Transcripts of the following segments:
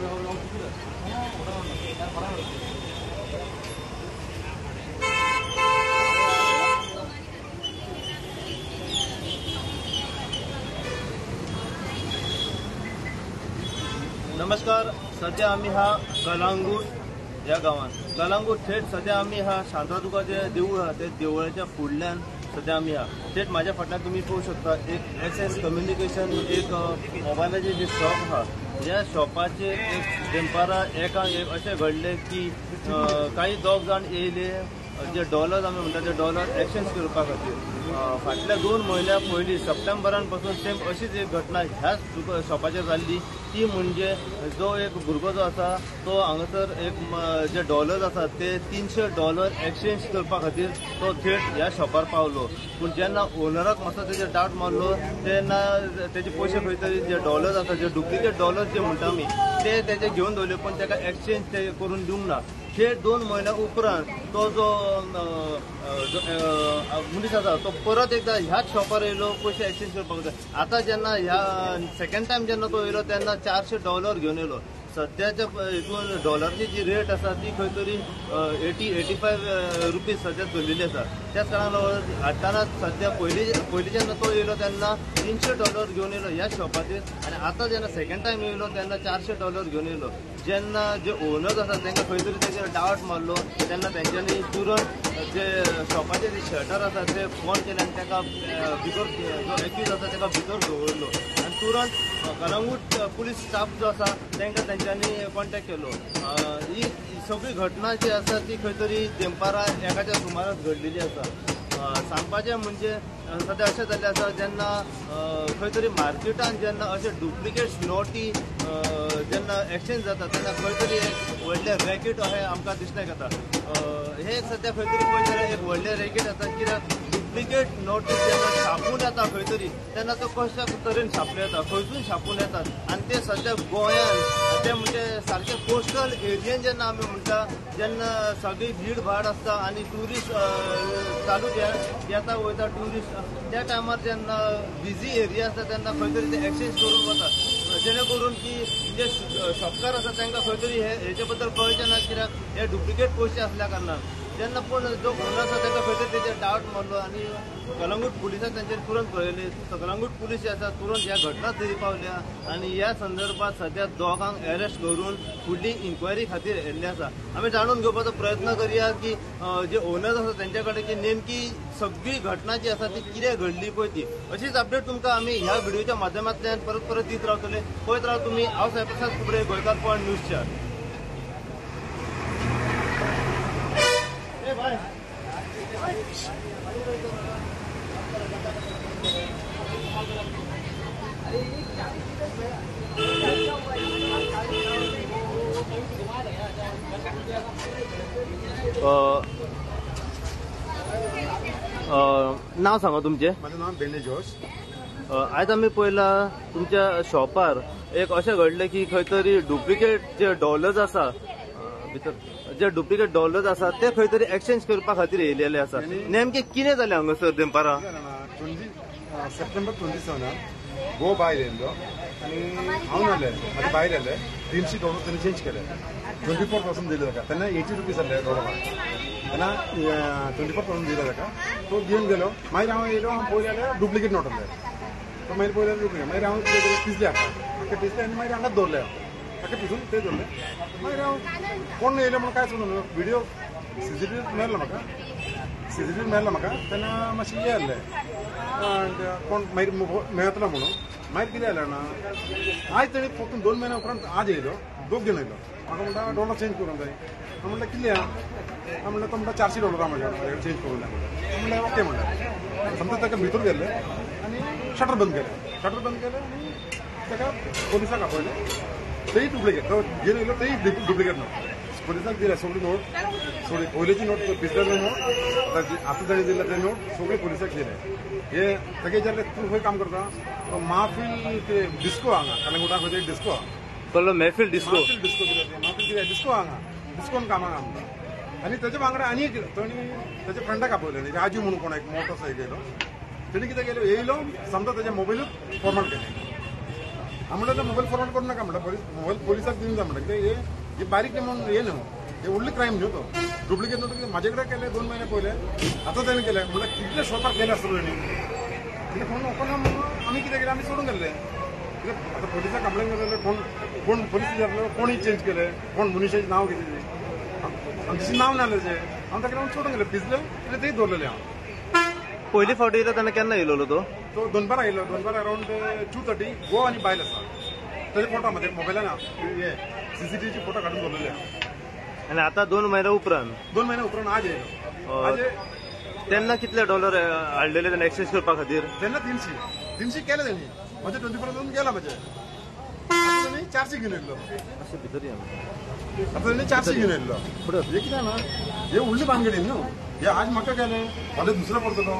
नमस्कार. सध्या आम्ही हा कलांगूट ह्या गांवांत, कलांगूट थेट सध्या आम्ही हा शांतादुर्गाचे देवूळ आहा त्या देवळाच्या फुडल्यान सध्या आम्ही हा थेट माझ्या फाटल्यान तुमी पळोवंक शकता एक एस कम्युनिकेशन एक मोबायलाचे जे शॉप आहा ह्या शॉपाचेर एक दनपारां एका एक अशें घडलें की काही दोग जाण येयले जे डॉलर आमी म्हणटा ते डॉलर एक्सचेंज करपा खातीर. फाटल्या 2 म्हयन्या पयलीं सप्टेंबरान पासून सेम अशीच एक घटना ह्याच शॉपाचेर जाल्ली. ती म्हणजे जो एक भुरगो जो आसा तो हांगासर एक जे डॉलर्स आसा ते $300 एक्सचेंज करपा खातीर तो थेट ह्या शॉपार पावलो. पूण जेन्ना ओनराक मातसो तेजेर डावट मारलो तेन्ना तेजे पयशे खंय तरी जे डॉलर्स आसा जे डुप्लिकेट डॉलर्स जे म्हणटा आमी ते तेजे घेवन दवरले, पूण तेका एक्सचेंज ते करून दिवंक ना. थेट 2 म्हयन्या उपरांत तो जो मनीस आसा तो परत एकदा ह्याच शॉपार येयलो पयशे एक्सचेंज करपाक जाय. आतां जेन्ना ह्या सेकंड टायम जेन्ना तो येयलो तेन्ना $400 घेवन येयलो. सद्याच्या हितून डॉलरची जी रेट आसा ती खंय तरी 80-85 रुपीज सद्या चलिल्ली आसा. त्याच कारणान हाडटना सद्या पयलीं जेन्ना तो येयलो तेन्ना $300 घेवन येयलो ह्या शॉपाचेर आनी आतां जेन्ना सेकंड टायम येयलो तेन्ना $400 घेवन येयलो. जेन्ना जे ओनर्स आसा तांकां खंय तरी तेजेर डावट मारलो तेन्ना तेंच्यांनी तुरंत जे शॉपाचे जे शटर आसा ते बंद केले आनी ताका भितर जो एक्यूज आसा ताका भितर दवरलो आनी तुरंत कलंगूट पुलीस स्टाफ जो आसा तांकां तेंच्यांनी कॉन्टेक्ट केलो. ही सगळी घटना जी आसा ती खंय तरी दनपारां एकाच्या सुमाराक घडलेली आसा. सांगपाचें म्हणजे सद्या अशें जाल्लें आसा जेन्ना खंय तरी मार्केटान जेन्ना अशें डुप्लिकेट नोटी जेन्ना एक्सचेंज जाता तेन्ना खंय तरी एक व्हडलें रॅकेट अशें आमकां दिसण्याक येता. हें सद्या खंय तरी पळयत जाल्यार एक व्हडलें रॅकेट आसा, कित्याक डुप्लिकेट नोटी जेन्ना छापून येता खंय तरी तेन्ना त्यो कशा तरेन छापले येता, खंयसून छापून येतात आनी ते सद्या गोंयान ते म्हणजे सारके कोस्टल एरियेन जेन्ना आमी म्हणटा जेन्ना सगळी भीड भाड आसता आनी ट्युरिस्ट चालू येता वयता ट्युरिस्ट त्या टायमार जेन्ना बिजी एरिया आसता तेन्ना खंय तरी ते एक्सचेंज करून वता, जेणे करून की जे शॉपकार आसा तांकां खंय तरी हेचे बद्दल कळचें ना, कित्याक हे डुप्लिकेट पयशे आसल्या कारणान. जेन्ना पूण जो ओनर आसा ताका खंय तरी तेजेर डावट मारलो आनी कलंगूट पुलिसांक तांचेर तुरंत कळयलें. कलंगूट पुलीस जे आसा तुरंत ह्या घटना थळी पावल्या आनी ह्या संदर्भात सद्या दोगांक अरेस्ट करून फुडली इन्क्वायरी खातीर येल्ले आसा. आमी जाणून घेवपाचो प्रयत्न करया की जे ओनर्स आसा तेंच्या कडेन की नेमकी सगळी घटना जी आसा ती कितें घडली पळय ती. अशीच अपडेट तुमकां आमी ह्या व्हिडिओच्या माध्यमांतल्यान परत परत दीत रावतले. पळयत राव तुमी. हांव साईप्रसाद कुबडे, गोंयकारपण न्यूज 4. नाव सांगा तुमचें. म्हाजें नांव बेनी जोश. आयज आमी पळयला तुमच्या शॉपार एक अशें घडलें की खंय तरी डुप्लिकेट जे डॉलर्स आसा भितर जे डुप्लिकेट डॉलर्स आसा ते खंय तरी एक्सचेंज करपा खातीर येयलेले आसा. नेमकें कितें जालें हांगासर दनपारां? सप्टेंबर 27 गो भायर येयल्लो आनी हांव नासलें, म्हाजे भायर येयले $300 तेणी चेंज केले. 24% दिले ताका, तेन्ना 80 रुपीज जाल्ले डॉलराक, तेन्ना 24% दिले ताका. तो घेवन गेलो. मागीर हांव येयलो, हांव पळयलें जाल्यार डुप्लिकेट नोट आसले. तो मागीर पळयल्यार डुप्लिकेट, मागीर हांव पिजले हाका पिजले आनी मागीर हांगाच दवरले, हाका पिजून ते दवरले. मागीर हांव कोण येयलो म्हणून कांय समजून व्हिडिओ सीसीटीव्ही मेळ्ळो म्हाका, सीसीटीव्ही मेळ्ळो म्हाका तेन्ना मातशें हें जालें कोण मागीर मेळतलो म्हणून. मागीर कितें जालें ना, आयज तेणी फक्त 2 म्हयन्या उपरांत आज येयलो, दोग जाण येयलो. म्हाका म्हणटा डॉलर चेंज करूंक जाय. हांव म्हणलें कितले आहा? हांव म्हणलें तो म्हणटा $400 म्हाज्या चेंज करूंक जाय. म्हणलें ओके म्हणलें. समजा ताका भितर गेल्ले आनी शटर बंद केलें, शटर बंद केलें आनी ताका पोलिसाक आपयलें. तेय डुप्लिकेट, तो घेवन येयलो तेय डुप्लिकेट नोट पोलिसाक दिले. सगळी नोट, सगळी पयलीची नोट, पिजलेलो नोट, आतां ताणें दिल्ले ते नोट सगळे पोलिसाक दिले. हे ताका विचारलें तूं खंय काम करता? तो माफील डिस्को हांगा कलंगुटा खंय तरी डिस्को आहा. कळ्ळो महफील डिस्को, माफील डिस्को कितें माफील कितें डिस्को हांगा डिस्कोन कामाक आमकां. आनी तेजे वांगडा आनी एक ताणी तेच्या फ्रेंडाक आपयलें, राजू म्हणून कोण एक मोटरसायकल येयलो. तेणी कितें केलें, येयलो समजा तेजे मोबायलूच फॉर्मेट केलें. हांव म्हणल्यार मोबायल फॉरवर्ड करूं नाका म्हणटा, मोबायल पोलिसाक दिवन जा म्हणटा. कित्याक हे बारीक म्हणून हे न्हू, हे व्हडली क्रायम न्हू तो. डुप्लिकेट नोट कितें म्हाजे कडेन केले 2 महिने पयले, आतां तेणें केले म्हणल्यार कितले शॉपार केले आसतलो तेणी. कितें फोन ओपन म्हणून आमी कितें केलें, आमी सोडून गेल्ले. कित्याक आतां पोलिसाक कंप्लेन केलें जाल्यार कोण कोण पोलीस विचारलो कोणी चेंज केले, कोण मनीशाचें नांव कितें, आमचें नांव ना जालें. हांव ताका लागून सोडून गेलें, भिजलें आनी थंय दवरलेलें हांव. पयली फावट येयलो तेन्ना केन्ना येयलो तो? तो दनपार आयलो, दनपार अरावंड 2:30. गो आनी बायल आसा तेजे फोटो म्हाजे मोबायलान हे सीसीटीव्हीचे फोटो काडून दवरलेले आहा. आनी आतां 2 म्हयन्या उपरांत? 2 म्हयन्या उपरांत आज येयलो. आज तेन्ना कितले डॉलर हाडलेले तेन्ना एक्सचेंज करपा खातीर? तेन्ना 300 केले तेणी. म्हजे 24,000 गेला म्हजे. आतां 400 घेवन येयल्लो. अशें भितर या. आतां तेणी 400 घेवन येयल्लो. हे कितें ना, हे व्हडली भानगडी न्हू. हे आज म्हाका केलें, फाल्यां दुसरो करतलो.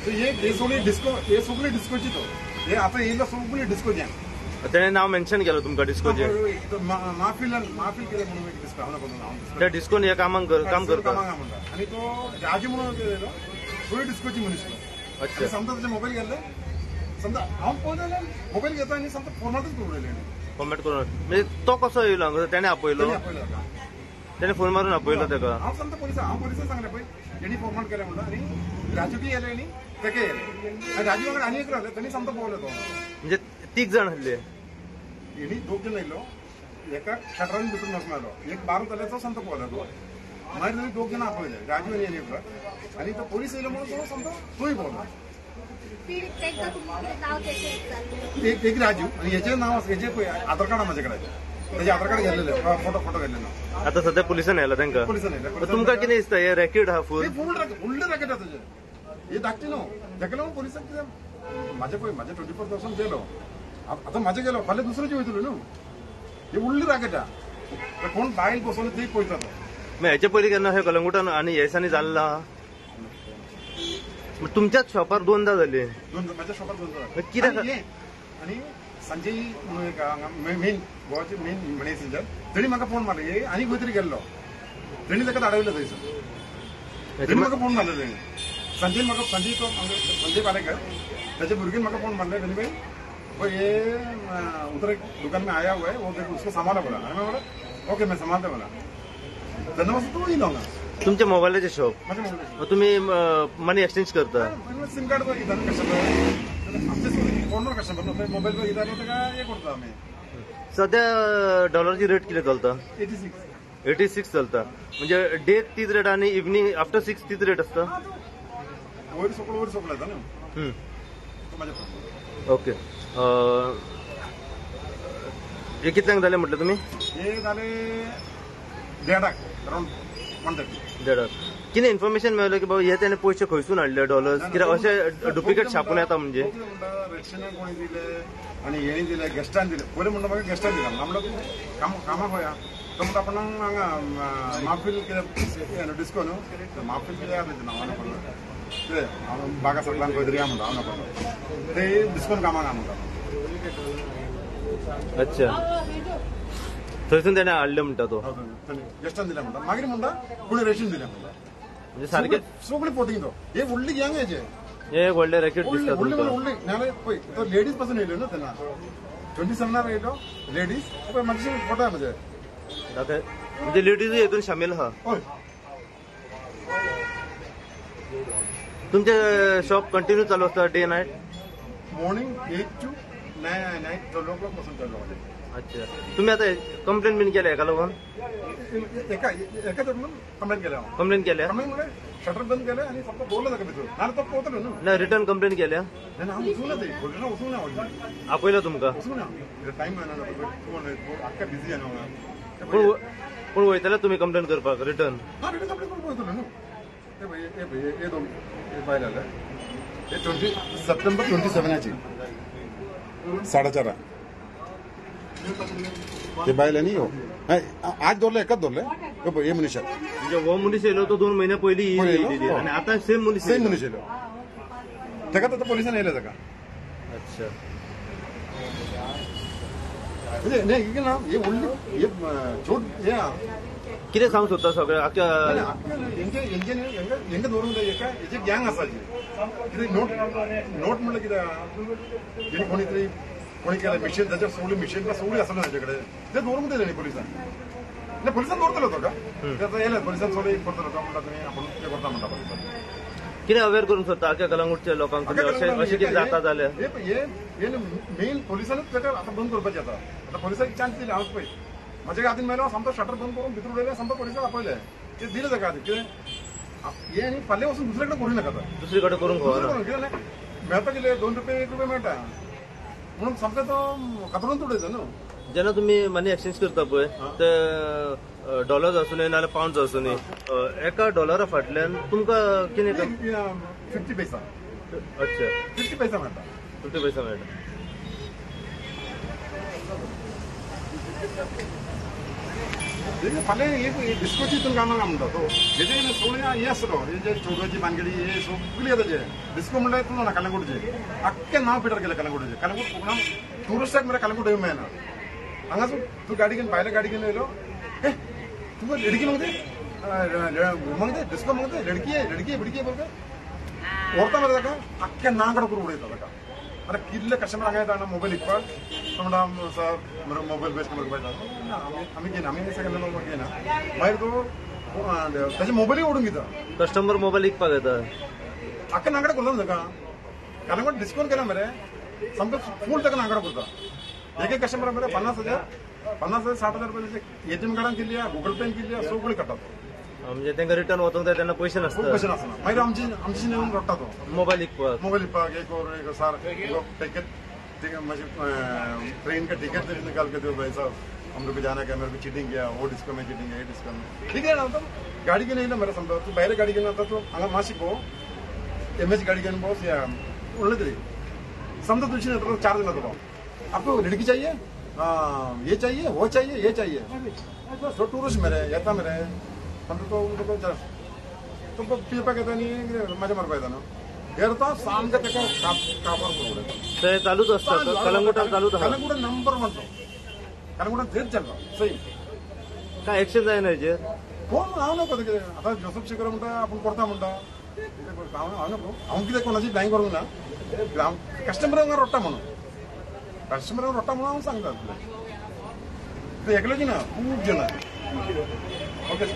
हे सगळी डिस्को, हे सगळी डिस्कोची तो. हे आतां येयलो सगळी डिस्को गँग. तेणें नांव मेन्शन केलं तुमकां डिस्कोचें? माफील माफील कितें म्हणून एक डिस्को, हांव नाका नांव. त्या डिस्कोन हे कामाक काम करता कामाक म्हणटा. आनी तो राजू म्हणून येयलो, तोय डिस्कोची मनीस तो. अच्छा. समजा ताजे मोबायल गेल्ले, समजा हांव पळोवं जाल्यार मोबायल घेता आनी समजा फॉर्मेटूच करून उडयलें. फॉर्मेट करून म्हणजे तो कसो येयलो हांगा? तेणें आपयलो, तेणें फोन मारून आपयलो ताका. हांव समजा पोलिसां, हांव पोलिसांक सांगलें पळय तेणी फॉर्मेट केलें म्हणटा. आनी राजू बी येयले आनी तेके येयले. आनी राजू वांगडा आनी एक रावले, तेणी समजा पळोवलो तो. म्हणजे 3 जाण आसले. हेणी 2 जाण आयलो, एका शटरान भितर वचून आयलो, एक बारू जाल्यार तो समजा पळोवलो तो. मागीर तेणी 2 जाणां आपयले, राजू आनी आनी एकलो. आनी तो पोलीस येयलो म्हणून तो समजा तोय पळोवलो. एक राजू आनी हेचें नांव आसा, हेचें पळय आधार कार्ड म्हाजे कडेन, तेजें आधार कार्ड घेतलेलें, फोटो घेतलेलो. आतां सद्या पुलिसान आयला तांकां? पुलिसान आयला. तुमकां कितें दिसता हे रॅकेट आहा फूल? फूल रॅकेट, व्हडलें रॅकेट आहा तेजें. हे धाकटी न्हू. तेका लागून पोलिसाक कितें म्हाजें पळय म्हाजें 24,000 गेलो, आतां म्हाजें गेलो, फाल्यां दुसऱ्याचें वयतलो न्हू. हे व्हडली रॅकेट आहा, कोण बायल बसोवन ती पळयता तो. हेचे पयलीं केन्ना हे कलंगूटान आनी हे दिसांनी जाल्ला? तुमच्याच शॉपार 2दा जाले? म्हाज्या शॉपार 2दा जाले. कित्याक? आनी संजय म्हणून एक हांगा मेन गोवाचे मेन मॅनेजर, तेणी म्हाका फोन मारले. हे आनी खंय तरी गेल्लो, तेणी ताका धाडयलो थंयसर. तेणी म्हाका फोन मारलो, तेणी संजय म्हाका, संजय तो संजय पालेकर ताच्या भुरग्यान म्हाका फोन मारले. तेणी भाई वो ये उधर एक दुकान में आया हुआ है, वो देखो उसको संभाला बोला. अरे मैं बोला ओके मैं संभालते बोला. तेन्ना पासून तो येयलो हांगा. तुमच्या मोबायलाचे शॉप? म्हाज्या मोबायलाचे. तुमी मनी एक्सचेंज करता? सिम कार्ड घेता कस्टमर, आमचे फोनवर कस्टमर न्हू, मोबायल घेता ताका हे करता आमी. सद्या डॉलरची रेट कितें चलता? 86. 86 चलता. म्हणजे डे तीच रेट आनी इव्हनिंग आफ्टर 6 तीच रेट आसता? वयर सगळो वयर सगळो येता न्हू. ओके. हे कितल्यांक जालें म्हटलें तुमी? हे जाले 1:30, अरावंड 1:30. 1:30. कितें इन्फॉर्मेशन मेळ्ळें की बाबा हे तेणे पयशे खंयसून हाडले डॉलर्स? कित्याक अशें डुप्लिकेट छापून येता म्हणजे? रशियनान कोणी दिले आनी हेणी दिले, गेस्टान दिले. पयलें म्हणटा म्हाका गेस्टान दिला, म्हणटा कामाक वया. तो म्हणटा आपण हांगा माफील कितें डिस्को न्हू, माफील कितें आसा तेजें नांव हांव पडलो, ते हांव बागा सर्कलान खंय तरी या म्हणटा, हांव पडलो ते डिस्कोन कामाक म्हणटा. अच्छा, थंयसून तेणें हाडले म्हणटा तो? गेस्टान दिले म्हणटा, मागीर म्हणटा कोणी रेशन दिले म्हणटा. म्हणजे सारकें सगळी पोर्टिंग तो. हे व्हडली गँग हेजे, हे व्हडलें रॅकेट दिसता. व्हडली व्हडली नाल्यार पळय तो लेडीज पासून येयल्यो न्हू तेन्ना 27 येयलो लेडीज. पळय मातशे फोटो आहा म्हजे. म्हणजे लेडीजूय हेतून शामील आहा? हय. तुमचे शॉप कंटिन्यू चालू आसता day night? Morning 8 to night 12 o'clock पासून चालू आसता. अच्छा. तुम्ही आता कंप्लेन बीन केल्या हेका लागून? एका एका कंप्लेन केल्या हांव. कंप्लेन केल्या? कंप्लेन म्हणल्यार शटर बंद केलें आनी फक्त दवरलो ताका भितर, नाल्यार तो पोवतलो न्हू. ना रिटर्न कंप्लेन केल्या? ना, हांव वचूंक ना, ते पोलिसां वचूंक ना, आपयलो तुमकां? वचूंक ना, टायम मेळना, आख्खा बिजी जालो हांगा. पूण वयतले तुमी कंप्लेन करपाक रिटर्न? हा, रिटर्न कंप्लेन करून वयतलो न्हू. हे पळय, हे पळय, हे दोन हे बायल आले, हे 20 सप्टेंबर 27 4:30 ते बायल आनी हो आज दवरले, एकाच दवरले. हे मनीस म्हणजे हो मनीस येयलो तो 2 म्हयन्या पयलीं येयलेली आनी आतां सेम मनीस, सेम मनीस येयलो. ताका आतां पोलिसान येयले ताका. अच्छा. म्हणजे न्ही ना, हे व्हडली हे छोट हे कितें सांगूंक सोदता सगळें आख्या हेंका दवरूंक जाय. एका हेजे गँग आसा जी कितें नोट नोट म्हणल्यार कितें आहा, कोणी तरी कोणी केलें मिशीन ताच्या सगळी मिशीन सगळी आसलें ताचे कडेन ते दवरूंक दिलें न्ही पोलिसान. नाही पोलिसान दवरतलो तो का ते आतां येयले पोलिसान सगळी करतलो तो म्हणटा तुमी आपूण ते करता म्हणटा पोलिसान. कितें अवेर करूंक सोदता आख्या कलंगूटच्या लोकांक अशें कितें जाता जाल्यार? हे मेन पोलिसानूच ताका आतां बंद करपाचें. आतां आतां पोलिसाक चान्स दिले. हांव पळय म्हज्या हातीन मेलो सामको शटर बंद करून भितर उडयलें, सामको पोलिसाक आपयलें, ते दिलें ताका हातीन कितें हे आनी फाल्यां वचून दुसरे कडेन करूं नाका. आतां दुसरे कडेन करूंक खबर कितें मेळटा कितें 2 रुपये 1 रुपये मेळटा म्हणून सामकें तो कातरून उडयता न्हू. जेन्ना तुमी मनी एक्सचेंज करता पळय ते डॉलर्स आसूं न्ही नाजाल्यार पावंड्स आसूं न्ही, एका डॉलरा फाटल्यान तुमकां कितें 50 पैसा. अच्छा 50 पैसा मेळटा. 50 पैसा मेळटा. फाल्यां एक डिस्कोची हितून कामाक म्हणटा तो हेजे सगळें हें आसता तो हे जे चोडवाची बानगडी हे सगळी येता जे डिस्को म्हणल्यार तूं जाणा कलंगूटचे आख्खें नांव पिटर केलें कलंगूटचें. कलंगूट कोकणान टुरिस्टाक मरे कलंगूट येवंक मेळना. हांगासून तूं गाडी घेवन भायल्या गाडी घेवन येयलो, हे तुका लडकी मागते मागते डिस्को मागते लडकी लडकी बिडकी बोलते व्हरता मरे ताका आख्ख्या नांगडो करून उडयता ताका. आतां कितले कस्टमर हांगा येता मोबायल विकपाक, तो म्हणटा सर मरे मोबायल बेस्ट करून ना आमी घेयना, आमी सेकंड हँड घेयना. मागीर तो ताजे मोबायलूय ओडून घेता. कस्टमर मोबायल विकपाक येता आख्या नांगडो करता ताका. कलंगूट डिस्कावंट केला मरे सामको फूल ताका नांगडो करता. एक एक कस्टमर मरे 50,000 50,000 60,000 रुपये एटीएम कार्डान केली, गुगल पेन केली, सगळी काडटा तो. म्हणजे तांकां रिटर्न वचूंक जाय तेन्ना पयशे नासता. पयशे नासना मागीर आमची आमची नेवन रडटा तो मोबायल विकपाक. मोबायल विकपाक एक और एक सर टिकट मातशें ट्रेन का टिकट निकाल के दो भाई साहब, हम लोग को जाना क्या, मेरे को चीटिंग किया, वो डिस्को में चीटिंग है, ये डिस्को में. ठीक है ना, तो गाडी घेवन येयलो मरे समजा तूं भायले गाडी घेवन वता तूं हांगा मातशी पळोव एम एच गाडी घेवन बस या उरले तरी समजा तुझी येतलो चार जाण येतलो, आपको लडकी चाहिए, ये चाहिए, वो चाहिए, ये चाहिए. सो टुरिस्ट मरे येता मरे समजा तो तुका तुमकां पिवपाक येता न्ही मजा मारपाक येता न्हू, घेरता सामकें ताका काबार करून उडयता. ते चालूच आसता कलंगूटान चालूच आसा. कलंगूटान नंबर 1 तो कलंगूटान थंयच चल्ला सही. काय एक्शन जायना हेजेर? कोण हांव नको कितें आतां जोसफ शिकर म्हणटा आपूण करता म्हणटा, हांव नको हांव कितें कोणाची ब्लायंग करूंक ना. हांव कस्टमरांक रडटा म्हणून, कस्टमरांक रडटा म्हणून हांव सांगता तुका. ते एकल्याची ना खूब जाणां. Okay sir.